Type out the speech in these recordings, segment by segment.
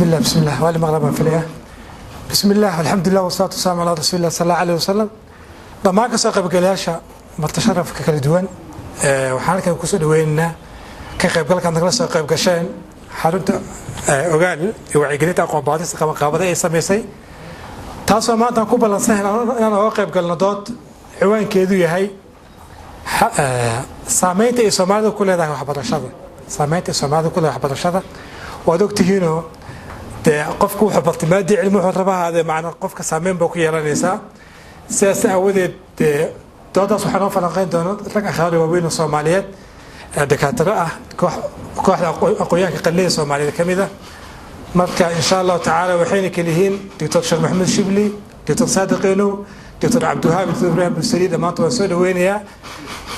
الله، بسم الله، waa la maqlaa baan filaya. بسم الله، الحمد لله، والصلاة والسلام على رسول الله صلى الله عليه وسلم. Dhammaan kasoo qaybgalayaasha, marti sharafka kala duwan, waxaan halkan kusoo dhaweynaynaa ka qaybgalka nagala soo qayb gasheen xarunta Ogaal ee wacyigelinta aqoon baadista qabanqaabada ay samaysay, taasoo maanta aan ku ballansan inaan oga qayb galno dood ciwaankeedu yahay saameynta ay Soomaalida ku leedahay waxbarashada. Saameynta ay Soomaalida ku leedahay waxbarashada, waad ogtihiinoo dee qofku wuxuu bartay maadii cilmi wuxuu raba ahaadee, macna qofka saameyn baa ku yeelanaysaa. Sidaas aawadeed dee doodaas waxaa noo falanqeyn doona rag akhaari waaweyn oo Soomaaliyeed, dakaataro ah, kooxda aqoonyahanka qallida Soomaaliyeed ka mid ah. Marka insha Allahu tacaala waxayna kala yihiin Doctor Sheekh Maxamed Shibli, Doctor Saadiq Enow, Doctor Cabdiwahaab, Doctor Ibrahim Bulsali. Dhammaanta waan soo dhaweynayaa.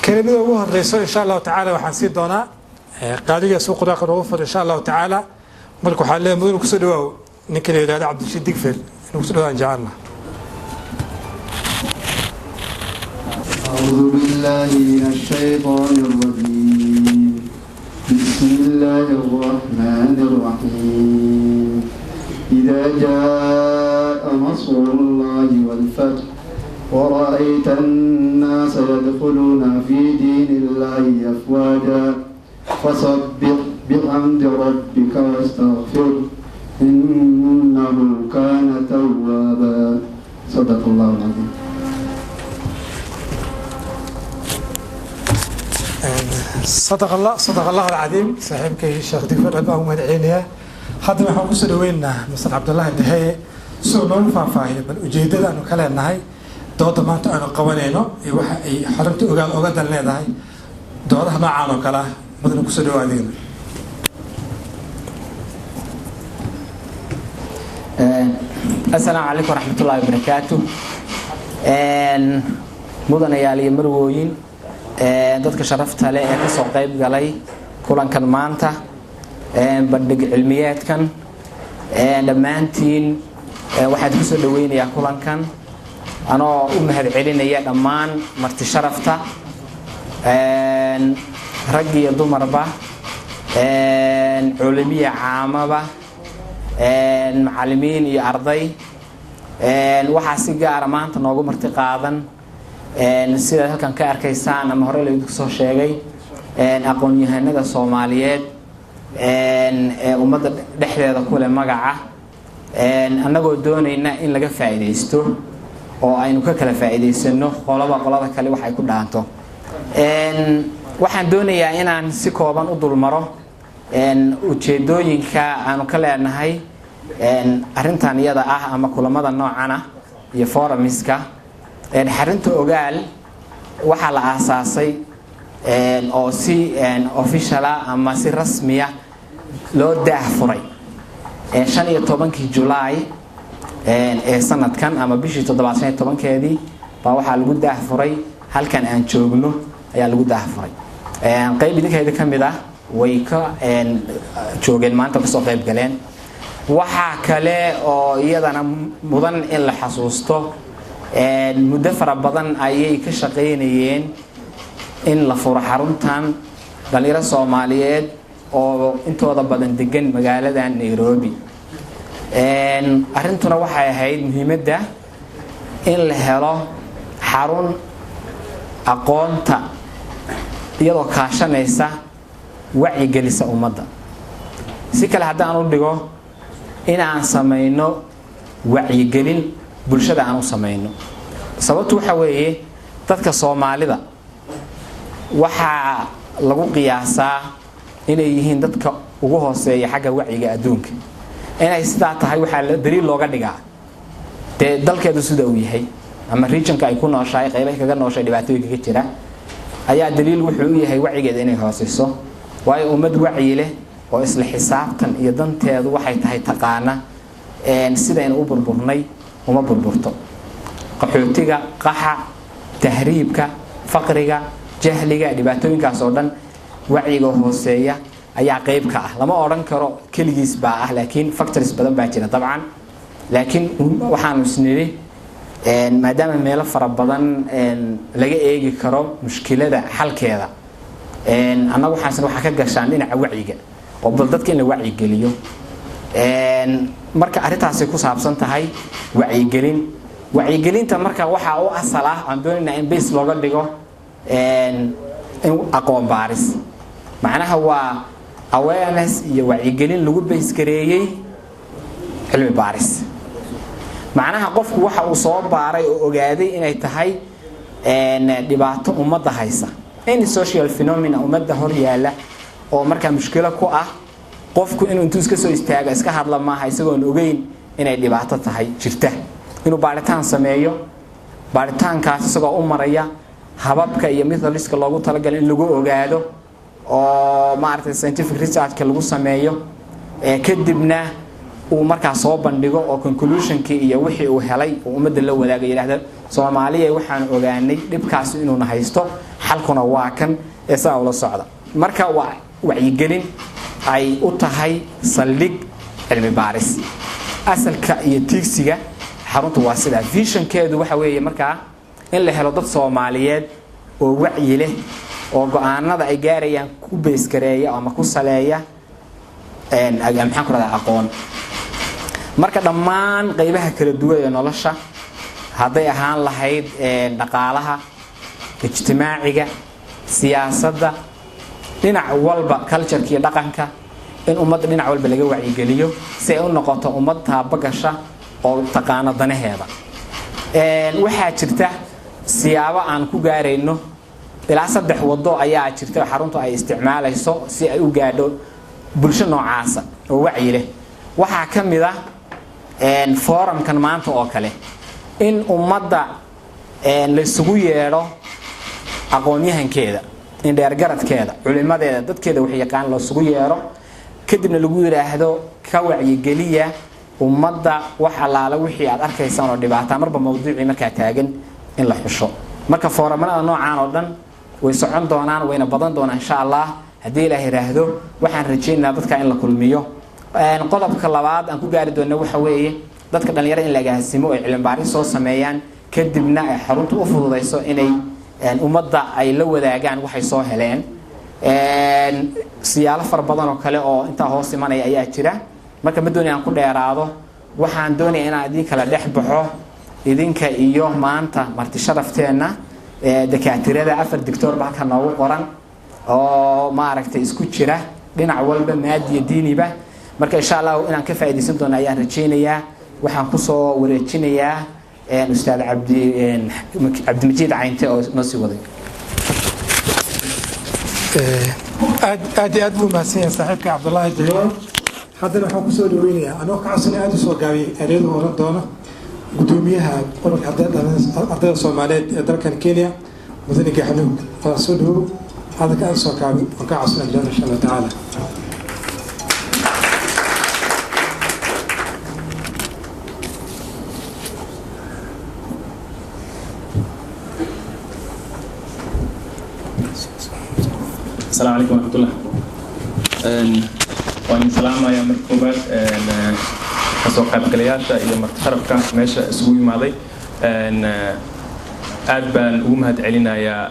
Kelimada ugu horeyso insha Allahu tacaala waxaan siin doonaa qaadiga suu quraanka noogu furo insha Allahu tacaala. Marka waxaa leeyahay, mudane, kusoo dhawaaw ninka la yidhahdo Cabdirashiid Digfel inuu kusoo dhawaan jecelna. أعوذ بالله من الشيطان الرجيم. بسم الله الرحمن الرحيم. إذا جاء نصر الله والفتح ورأيت الناس يدخلون في دين الله أفواجا فسبح بحمد ربك واستغفره إنه كان توابا. صدق الله العظيم. صدق الله، صدق الله العظيم. Saaxiibkay Sheekh Digfar aad baan u mahadcelinayaa. Haddana waxaan kusoo dhaweynaynaa Mister Cabdullaahi Daheye si uu noogu faahfaahiyo bal ujeeddada aanu ka leenahay dooda maanta aanu qabanayno iyo waxa ay xarunta Ogaal oga dan leedahay doodaha noocaan oo kale ah. Mudana, kusoo dhawo adigna. Asalaamu calaykum waraxmatullaahi wabarakaatu. Mudanayaal iyo marwooyin, dadka sharafta leh ee kasoo qayb galay kulankan maanta, bandhig cilmiyeedkan, dhammaantiin waxaan kusoo dhaweynayaa kulankan anoo u mahad celinaya dhammaan marti sharafta, rag iyo dumarba, culimiya caamaba, macalimiin iyo arday. Waxaa si gaara maanta noogu marti qaadan, sidaad halkan ka arkaysaan ama hore laydinku soo sheegay, aqoon-yahanada Soomaaliyeed ee ummadda dhexdeeda ku leh magaca, annagoo doonayna in laga faa'iidaysto oo aynu ka kala faa'iidaysano, qolaba qolada kale wax ay ku dhaanto. Waxaan doonayaa inaan si kooban u dulmaro ujeedooyinka aanu ka leenahay arrintan iyada ah ama kulamada noocan ah iyo forumska. Xarunta Ogaal waxaa la aasaasay oo si official ah ama si rasmiya loo daah furay 15-kii Julaay ee sanadkan, ama bishii toddobaad 15-keedii baa waxaa lagu daah furay halkan aan joogno ayaa lagu daah furay. Qayb idinkayda ka mid ah way ka joogeen maanta, kasoo qayb galeen. Waxaa kale oo iyadana mudan in la xasuusto, muddo fara badan ayay ka shaqaynayeen in la furo xaruntan dhalinyaro Soomaaliyeed oo intooda badan degan magaalada Nairobi. Arrintuna waxay ahayd muhiimadda in la helo xarun aqoonta iyadoo kaashanaysa wacyigelisa ummadda. Si kale haddaan u dhigo, inaan samayno wacyigelin bulshada aan u samayno. Sababtu waxa weeye, dadka Soomaalida waxaa lagu qiyaasaa inay yihiin dadka ugu hooseeya xagga wacyiga adduunka. Inay sidaa tahay waxaa daliil looga dhigaa dee dalkeedu sida uu yahay ama regionka ay ku nooshahay, qaybahay kaga nooshahay, dhibaatooyinka ka jira ayaa daliil wuxuu u yahay wacyigeeda inay hooseyso. Waayo, ummad wacyi leh oo isla xisaabtan iyo danteedu waxay tahay taqaana, sidaynu u burburnay uma burburto. Qaxootiga, qaxa, tahriibka, faqriga, jahliga, dhibaatooyinkaas oo dhan wacyiga hooseeya ayaa qayb ka ah. Lama odhan karo keligiis baa ah, laakiin factors badan baa jira dabcan. Laakiin waxaanu isnidhi, maadaama meelo fara badan laga eegi karo mushkilada xalkeeda, annagu waxaan waxaa ka gashaan dhinaca wacyiga oo bal dadka in la wacyigeliyo. Marka arrintaasi ku saabsan tahay wacyigelin. Wacyigelinta marka waxaa u asal ah aan doonaynaa in base looga dhigo in aqoon baaris. Macnaha waa awareness iyo wacyigelin lagu base gareeyey cilmi baaris. Macnaha qofku waxa uu soo baaray oo ogaaday inay tahay dhibaato ummadda haysa, any social phenomena ummadda hor yaalla oo markaa mushkilo ku ah, qofku inuu intuu iska soo istaago iska hadla maaha isagoon ogeyn inay dhibaato tahay jirta. Inuu baaritaan sameeyo, baaritaankaas isagoo u maraya hababka iyo methodska loogu talagalay in lagu ogaado oo maaragtay scientific researchka lagu sameeyo, kadibna uu markaa soo bandhigo oo conclusionkii iyo wixii uu helay uu ummadda la wadaagay, yidhaahdo Soomaaliya waxaan ogaanay dhibkaasi inuuna haysto, xalkuna waa kan ee saa ula socda. Marka waa wacyigelin ay u tahay saldhig cilmi baaris. Asalka iyo tiigsiga xaruntu waa sidaa. Visionkeedu waxa weeye markaa in la helo dad Soomaaliyeed oo wacyi leh oo go'aanada ay gaarayaan ku base gareeya ama ku saleeya maxaan ku rahdaa aqoon. Marka dhammaan qaybaha kala duwan ee nolosha, hadday ahaan lahayd dhaqaalaha, ijtimaaciga, siyaasadda, dhinac walba, cultureka iyo dhaqanka, in ummadda dhinac walba laga wacyigeliyo si ay u noqoto ummad taaba gasha oo taqaano danaheeda. Waxaa jirta siyaabo aan ku gaarayno, ilaa 3 waddo ayaa jirta xaruntu ay isticmaalayso si ay u gaadho bulsho noocaasa oo wacyi leh. Waxaa ka mid ah forumkan maanta oo kale in ummadda la isugu yeedho aqoonyahankeeda, in dheergaradkeeda, culimadeeda, dadkeeda wax yaqaan la isugu yeedho, kadibna lagu yiraahdo ka wacyigeliya ummadda wax allaala wixii aad arkaysaan oo dhibaata marba mawduucii markaa taagan in la xusho. Marka foorumada noocaan oo dhan way socon doonaan, wayna badan doonaan insha Allah. Haddii Ilaahay yiraahdo waxaan rajaynaynaa dadka in la kulmiyo. Qodobka labaad aan ku gaari doono waxa weeye dadka dhalinyarada in la agaasimo ay cilmi baaris soo sameeyaan, kadibna ay xaruntu u fududeyso inay ummadda ay la wadaagaan waxay soo heleen. Siyaalo fara badan oo kale oo intaa hoos imanaya ayaa jira. Marka ma doonayo aan ku dheeraado, waxaan doonayaa inaan idin kala dhex baxo idinka iyo maanta marti sharafteenna dakaatirada 4 doctor baa halkan noogu qoran oo maaragtay isku jira dhinac walba maadiya diiniba. Marka insha Allah inaan ka faa'iideysan doono ayaan rajaynayaa. Waxaan ku soo wareejinayaa Ustaad Cabdimajiid Caynte oo noo sii waday. Aad iyo aad buu mahadsan yahay saaxiibka Cabdullaahi Dayro. Haddana waxaan ku soo dhaweynayaa anoo ka codsanay aad u soo gaabiyey ereyadu oran doono gudoomiyaha ururka ardayda Soomaaliyeed ee dalkan Kenya, Mudane Gaxnuug. Waa soo dhawow, hadalka aad u soo gaabi, waan ka codsanay doona insha Allah tacaala. السلام عليكم ورحمة الله. وأنا سلام يا مركوبات kasoo qaybgalayaasha iyo marti sharafka meesha isugu yimaaday. Aad baan ugu mahad celinayaa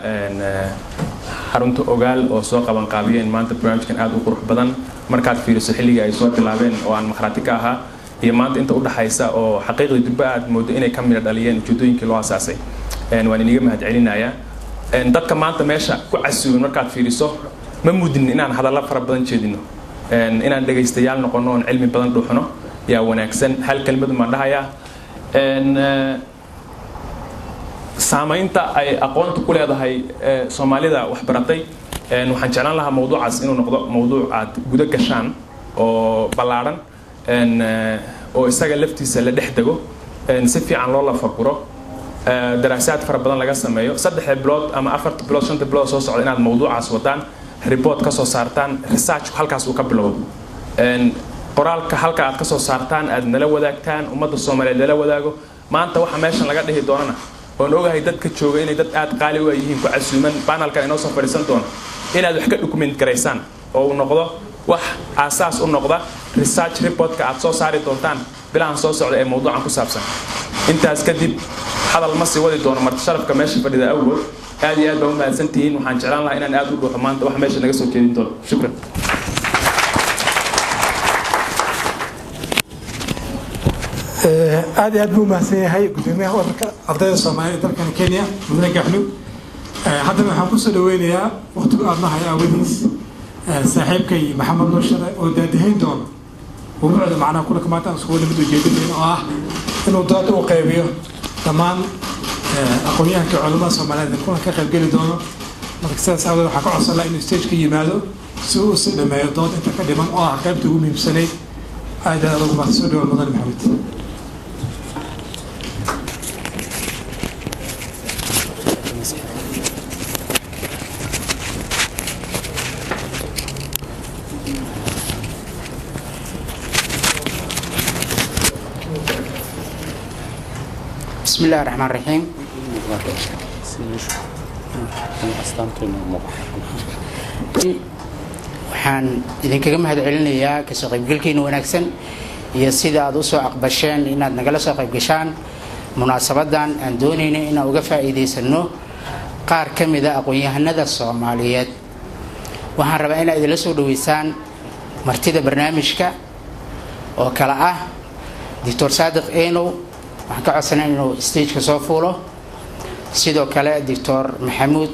xarunta Ogaal oo soo qaban qaabiyeen maanta barnaamijkan aad u qurux badan. Markaad fiiriso xilliga ay soo bilaabeen oo aan markhaati ka ahaa iyo maanta inta u dhaxaysa oo xaqiiqdii durba aad moodo inay ka midho dhaliyeen ujeedooyinkii loo asaasay, waan iniga mahad celinayaa. Dadka maanta meesha ku casuuban markaad fiiriso ma mudnin inaan hadallo fara badan jeedino, inaan dhegaystayaal noqono oon cilmi badan dhuuxno yaa wanaagsan. Hal kelmad baan dhahayaa, saamaynta ay aqoontu ku leedahay Soomaalida wax baratay. Waxaan jeclaan lahaa mawduucaas inuu noqdo mawduuc aad guda gashaan oo ballaaran oo isaga laftiisa la dhex dego, si fiican loo lafaguro, daraasaad fara badan laga sameeyo. 3 bilood ama 4 bilood 5 bilood soo socda inaad mawduucaas wadaan, report ka soo saartaan, research halkaas uu ka bilowdo, qoraalka halka aad ka soo saartaan aad nala wadaagtaan, ummadda Soomaaliyeed lala wadaago. Maanta waxa meeshan laga dhihi doonana oon ogahay dadka jooga inay dad aad qaali u yihiin ku casuuman panelkan inoo soo fadhiisan doono, inaad wax ka document garaysaan oo uu noqdo wax aasaas u noqda research reportka aad soo saari doontaan bilahan soo socda ee mawduucan ku saabsan. Intaas kadib hadal ma sii wadi doono marti sharafka meesha fadhida awgood. Aad iyo aad baan u mahadsantihiin. Waxaan jeclaan lahaa inaan aad u dhuuxo maanta wax meesha naga soo jeedin doono. Shukran. Aad iyo aad buu umahadsan yahay gudoomiyaha ururka ardayda Soomaaliya ee dalkan Kenya, mudane Gaxnug. Haddana waxaan kusoo dhaweynayaa, waqtigu aadna haya aawadiis, saaxiibkay Maxamed Nuur Share oo daadihayn doono wubuucda macnaha kulanka maanta aan iskugu nimid, ujeedadeena oo ah inuu dood u qaybiyo dhammaan aqoon-yahanka culamada Soomaaliyeed ee kulanka ka qaybgeli doono. Marka sidaas aawadeed waxaan ka codsan lahaa inuu stage ka yimaado si uu si dhameeyo dood inta ka dhiman oo ah qaybta ugu muhiimsanayd. Aad aad ugu mahad. Soo dhawa, mudane Maxamed. بسم الله الرحمن الرحيم. Waxaan idinkaga mahad celinayaa kasoo qaybgalkiina wanaagsan iyo sida aad usoo aqbasheen inaad nagala soo qaybgashaan munaasabadan aan doonayna inaan uga faa'iidaysano qaar ka mida aqoon-yahanada Soomaaliyeed. Waxaan rabaa inaad idinla soo dhaweysaan martida barnaamijka oo kale ah Doctor Saadiq Enow. Waxaan ka codsanay inuu stageka soo fuulo. Sidoo kale Doctor Maxamuud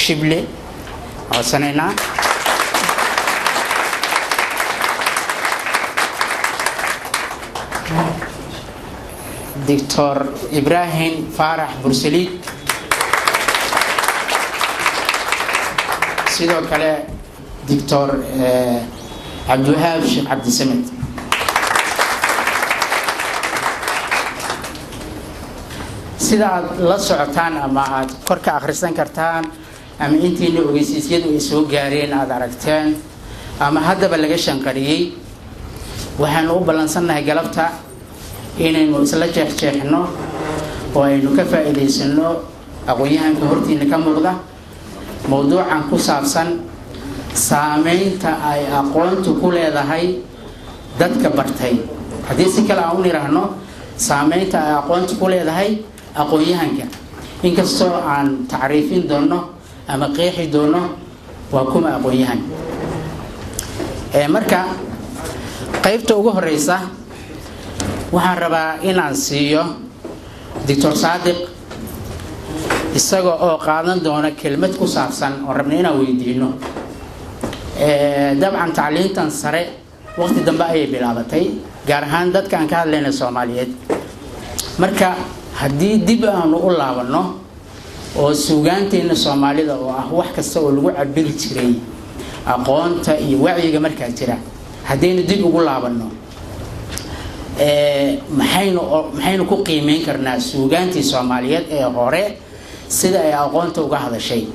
Shible codsanaynaa. Doctor Ibrahim Faarax Bursaliid. Sidoo kale Doctor Cabdiwahaab Sheekh Cabdisamed. Sida aad la socotaan ama aad kor ka akhrisan kartaan ama intiina ogeysiisyadu ay soo gaareen aada aragteen ama haddaba laga shanqariyey, waxaanu u ballansannahay galabta inaynu isla jeexjeexno oo aynu ka faa'iidaysano aqoon-yahanka hortiina ka muuqda mowduucan ku saabsan saameynta ay aqoontu ku leedahay dadka bartay. Haddii si kale aan u niraahno, saameynta ay aqoontu ku leedahay aqoon-yahanka, inkastoo aan tacriifin doono ama qeexi doono waa kuma aqoon-yahan. Marka qaybta ugu horeysa waxaan rabaa inaan siiyo Doctor Saadiq, isaga oo qaadan doona kelmad ku saabsan oo rabna inaan weydiino. Dabcan tacliintan sare waqti dambe ayay bilaabatay, gaar ahaan dadka aan ka hadlayna Soomaaliyeed. Marka haddii dib aanu u laabanno oo suugaanteena Soomaalida oo ah wax kasta oo lagu cabiri jiray aqoonta iyo wacyiga markaa jira, haddaynu dib ugu laabanno, maxaynu ku qiimeyn karnaa suugaantii Soomaaliyeed ee hore sida ay aqoonta uga hadashay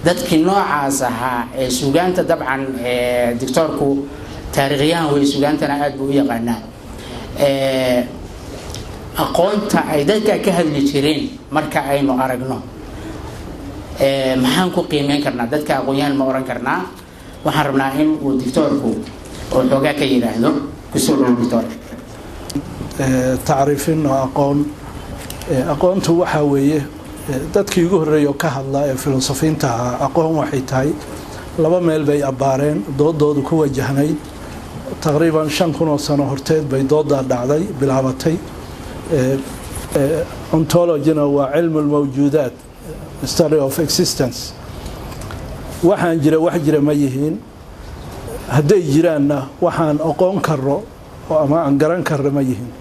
dadkii noocaas ahaa ee suugaanta? Dabcan doctoorku taariikhyahan wey, suugaantana aada buu u yaqaanaa. Aqoonta ay dadka ka hadli jireen marka aynu aragno, maxaan ku qiimeyn karnaa dadka aqoon-yahan ma oran karnaa? Waxaan rabnaa in uu doctoorku oo xoogaa ka yidhaahdo. Kusoo dhowo, doctor. Tacriifin oo aqoon. Aqoontu waxaa weeye, dadkii ugu horreeya oo ka hadla ee filosofiinta ahaa, aqoon waxay tahay laba meel bay abbaareen doodoodu ku wajahnayd. Taqriiban 5000 oo sano horteed bay doodaa dhacday, bilaabatay. Ontologyna waa cilmu lmawjuudaat, study of existence. Waxaan jira, wax jira ma yihiin? Hadday jiraanna, waxaan aqoon karo ama aan garan karro ma yihiin?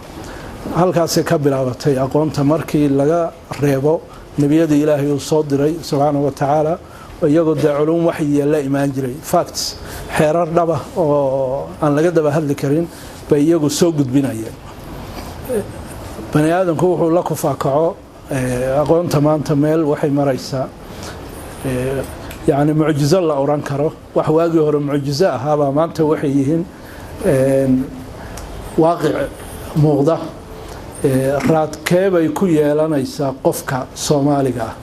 Halkaasay ka bilaabatay aqoonta, markii laga reebo nebiyadii Ilaahay uu soo diray subxaanahu wa tacaala, iyagoo dee culum waxyiya la imaan jiray, facts, xeerar dhaba oo aan laga daba hadli karin bay iyagu soo gudbinayeen. Bani aadamku wuxuu la kufaakaco aqoonta maanta meel waxay maraysaa yacni mucjizo la oran karo. Wax waagii hore mucjizo ahaabaa maanta waxay yihiin waaqic muuqda. Raadkee bay ku yeelanaysaa qofka Soomaaliga ah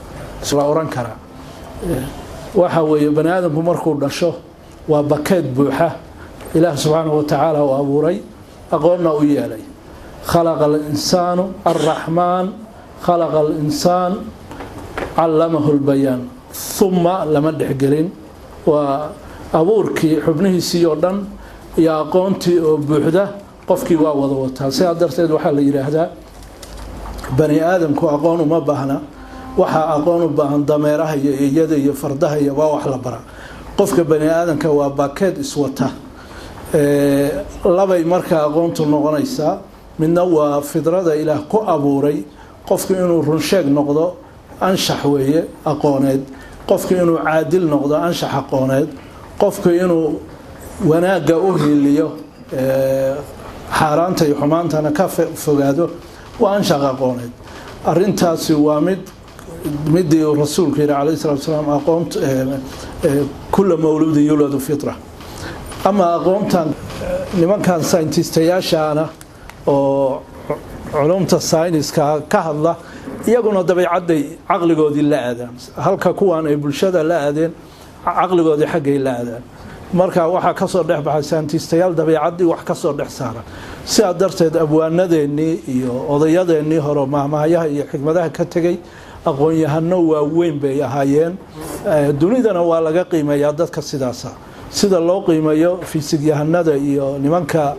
la oran karaa? Waxa weeye, bani aadamku markuu dhasho waa bakeed buuxa. Ilaah subxaanahu wa tacaala uu abuuray, aqoonna u yeelay. Khalaqa alinsaanu, alraxmaan khalaqa alinsaan callamahu lbayaan, uma lama dhexgelin. Waa abuurkii xubnihiisii oo dhan iyo aqoontii oo buuxda. Qofkii waa wada wataa. Sidaa darteed waxaa la yidhaahdaa bani aadamku aqoon uma baahna, waxaa aqoon u baahan dameeraha iyo iyada iyo fardaha iyo waa wax la baraa. Qofka bani aadamka waa bakeed iswata. Labay marka aqoontu noqonaysaa: midna waa fidrada Ilaah ku abuuray qofku inuu runsheeg noqdo, anshax weeye aqooneed; qofku inuu caadil noqdo, anshax aqooneed; qofku inuu wanaagga u hiliyo, xaaraanta iyo xumaantana ka fogaado, waa anshax aqooneed. Arintaasi waa mid midii uu rasuulku yihi calayhi salatu wasalaam: aqoont كل مولود يولد فطرة. Ama aqoontan nimankan saynistayaashaana oo culumta sayniska ka hadla, iyaguna dabeecadday caqligoodii la aadaan, halka kuwan ay bulshada la aadeen, caqligoodii xaggay la aadaan. Marka waxaa kasoo dhex baxay saynistayaal dabeecaddii wax kasoo dhex saara. Sidaa darteed abwaanadeennii iyo odayadeennii hore mahmahayaha iyo xikmadaha ka tegey aqoon-yahano waaweyn bay ahaayeen. Dunidana waa laga qiimeeyaa dadka sidaasa, sida loo qiimeeyo fisigyahanada iyo nimanka